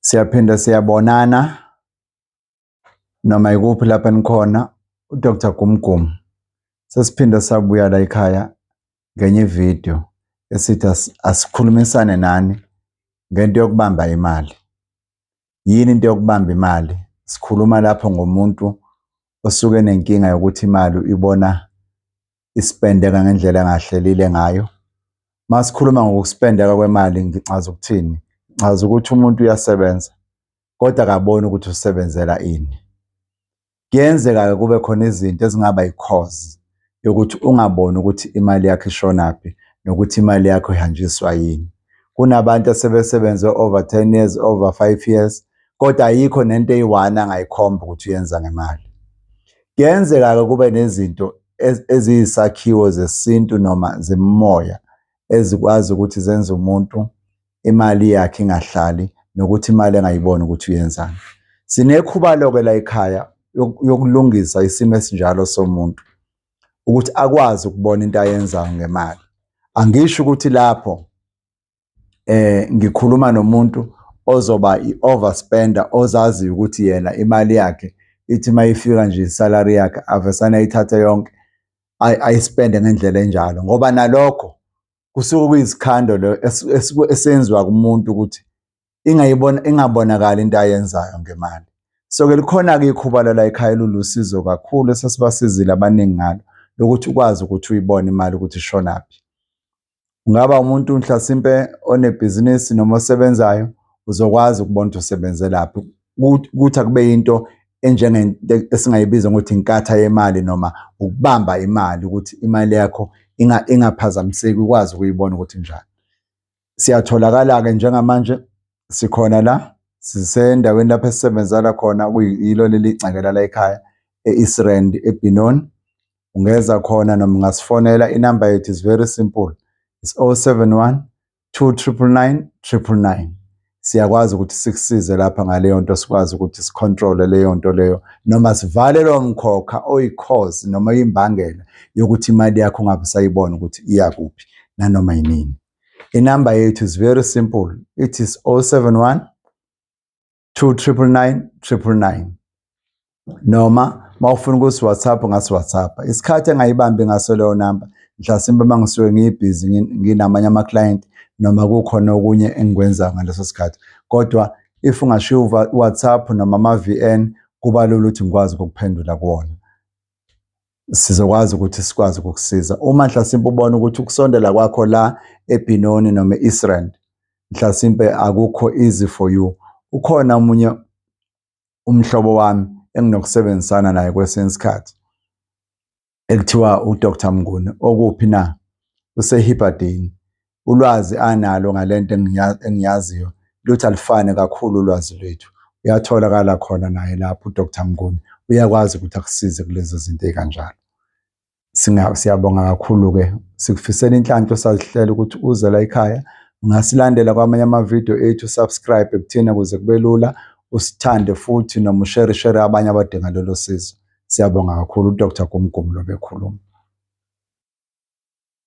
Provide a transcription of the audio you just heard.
Siyaphinda siyabonana noma ikuphi lapho enikhona, uDr Gumgum. Sesiphinde sabuya la ekhaya ngenye ividiyo esithi asikhulumisane nani ngento yokubamba imali. Yini into yokubamba imali? Sikhuluma lapho ngomuntu osuke enenkinga yokuthi imali uyibona ispendeka ngendlela engahlelile ngayo. Uma sikhuluma ngokuspendeka kwemali ngichaza ukuthini? Ngichaza ukuthi umuntu uyasebenza, kodwa akaboni ukuthi usebenzela ini. Kuyenzeka-ke kube khona izinto ezingaba yi-cause yokuthi ungaboni ukuthi imali yakho ishonaphi nokuthi imali yakho ihanjiswa yini. Kunabantu asebesebenze over 10 years, over 5 years, kodwa ayikho nento eyi-one angayikhomba ukuthi uyenza ngemali. Kuyenzeka-ke kube nezinto eziyisakhiwo zesintu noma zemimoya ezikwazi ukuthi zenze umuntu imali yakhe ingahlali nokuthi imali engayiboni ukuthi uyenzani. Sinekhubalo-ke la ekhaya yokulungisa isimo esinjalo somuntu ukuthi akwazi ukubona into ayenzayo ngemali. Angisho ukuthi lapho ngikhuluma nomuntu ozoba i-overspender, ozaziyo ukuthi yena imali yakhe ithi uma ifika nje isalary yakhe avesane ayithathe yonke ayispende ngendlela enjalo, ngoba nalokho kusuke kuyizikhando lo esenziwa kumuntu ukuthi ingayibona ingabonakali into ayenzayo ngemali. So-ke likhona-ke ikhubalo la ekhaya elulusizo kakhulu esesibasizile abaningi ngalo, lokuthi ukwazi ukuthi uyibone imali ukuthi ishonaphi. Ungaba umuntu mhlasimpe onebhizinisi noma osebenzayo, uzokwazi ukubona ukuthi usebenzelaphi. Ukuthi akube yinto enjengento esingayibiza ngokuthi inkatha yemali noma ukubamba imali, ukuthi imali yakho ingaphazamiseki, ukwazi ukuyibona ukuthi njani. Siyatholakala-ke njengamanje, sikhona la, sisendaweni lapho esisebenzela khona, kuyilo leli gceke la ekhaya e-East Rand, eBenoni. Ungeza khona noma ungasifonela, inamba yethu is very simple, it's 071 2999 999. Siyakwazi ukuthi sikusize lapha ngaleyo nto, sikwazi ukuthi sicontrole leyo nto leyo noma sivale lowo mkhokha oyi-cause noma oyimbangela yokuthi imali yakho ungabe usayibona ukuthi iya kuphi nanoma yinini. Inamba yethu is very simple, it is 071 2999 999, noma mawufuna ukusi WhatsApp ungasi WhatsApp. Isikhathi engayibambi ngaso leyo namba mhlasimpe uma ngisuke ngibhizi nginamanye ama-client noma kukhona okunye engikwenzayo ngaleso sikhathi, kodwa if ungashiya u-WhatsApp noma ama-VN kuba lula ukuthi ngikwazi ukukuphendula kuwona. Sizokwazi ukuthi sikwazi ukukusiza. Uma mhlasimpe ubona ukuthi ukusondela kwakho la eBenoni noma e-East Rand mhlasimpe akukho easy for you, ukhona omunye umhlobo wami enginokusebenzisana naye kwesinye isikhathi ekuthiwa uDr Mnguni, okuphi na? Use-Hibberdene. Ulwazi analo ngalento engiyaziyo luthi alifane kakhulu ulwazi lwethu. Uyatholakala khona naye lapho uDr Mnguni, uyakwazi ukuthi akusize kulezo zinto ey'kanjalo. Siyabonga kakhulu-ke, sikufisela inhlanhla usazihlela ukuthi uze la ekhaya. Ungasilandela kwamanye amavidiyo ethu, subscribe kuthina ukuze kube lula, usithande futhi noma ushere shere abanye abadinga lolo sizo. Siyabonga kakhulu. uDr Gumgum lo bekhuluma.